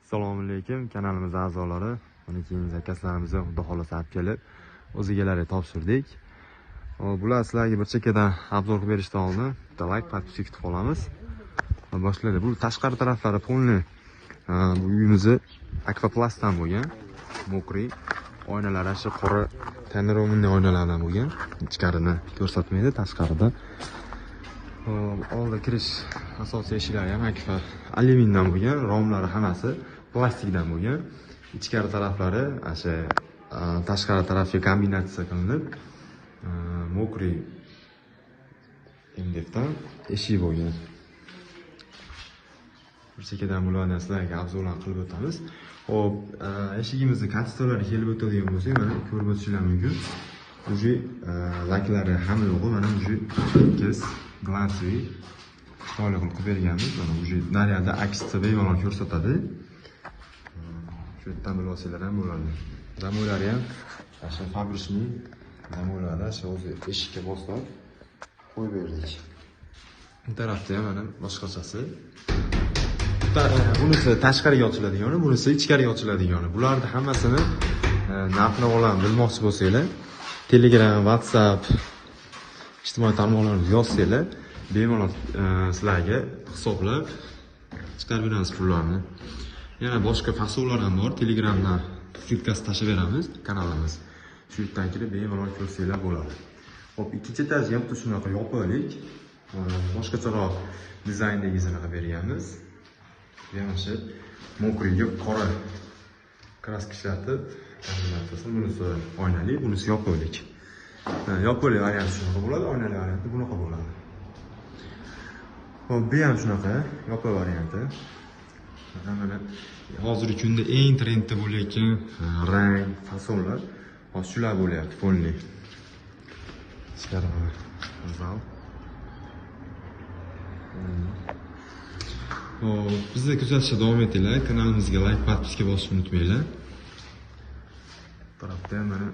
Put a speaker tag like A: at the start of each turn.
A: Assalomu alaykum kanalimiz a'zolari. Mana keyingi zakazlarimizni xudo xohlasa olib kelib, o'z egalariga topshirdik. Bular sizlarga bir chekkadan obzor qilib berishdan oldin bitta like, podpiska kutib qolamiz. Boshlaydi. Bu tashqari taraflari polni bu uyimizni akvaplastdan bo'lgan, mokriy oynalari shu qora tonirovniy oynalardan bo'lgan. Ichkarini ko'rsatmaydi, tashqarida. Oldi kirish asosiy eshiklari ham akfa alyumindan bo'lgan, romlari hammasi plastikdan bo'lgan. Ichkari taraflari o'sha tashqari tarafga kombinatsiya qilinib, mokriy MDFdan eshik bo'lgan. Bir chekkadan bularni sizlarga obzorlar qilib o'tamiz. Xo'p, eshigimizni kачестволari kelib o'tadigan bo'lsak, mana ko'rib o'tishingiz mumkin. Уже laklari hamma yo'g'i, mana уже tekis, glянцевый chiroyli qilib qilib berganmiz. Mana уже naryadda aksda bemalol ko'rsatadi. Shu yerdan bilib olsanglar ham bo'ladi. Zamoylari ham o'sha fabrичный zamoylari o'sha o'zi eshikka bosib qo'yib berdik. Bu tarafda ham mana boshqachasi. Bunisi tashqariga ochiladigani, bunisi ichkariga ochiladigani. Bularni hammasini narx-navolarni bilmoqchi bo'lsanglar, Telegram, WhatsApp, ijtimoiy tarmoqlarimizga yozsanglar, bemalol sizlarga hisoblab chiqarib beramiz pullarni. Yana boshqa fasonlar ham bor. Telegramdan ссылкasi tashlab beramiz kanalimiz. Shu yerdan kirib bemalol ko'rsanglar bo'ladi. Xo'p, ikkinchi etajga ham xuddi shunaqa yopiqlik, boshqacharoq dizayndagisini qilib berganmiz. Yana shu mokriyga qora kraska ishlatib, kombinatsiyasi, bunisi oynali, bunisi yopiqlik. Yopiqlik varianti shunaqa bo'ladi, oynali varianti bunaqa bo'ladi. Xo'p, bu ham shunaqa yopiq varianti. Mana hozirgi kunda eng trendda bo'layotgan rang, fasonlar hozir shular bo'lyapti, polni. Ichkari mana zal. Xo'p, bizni kuzatishda davom etinglar. Kanalimizga like, podpiska bosishni unutmanglar. Bu tarafda ham mana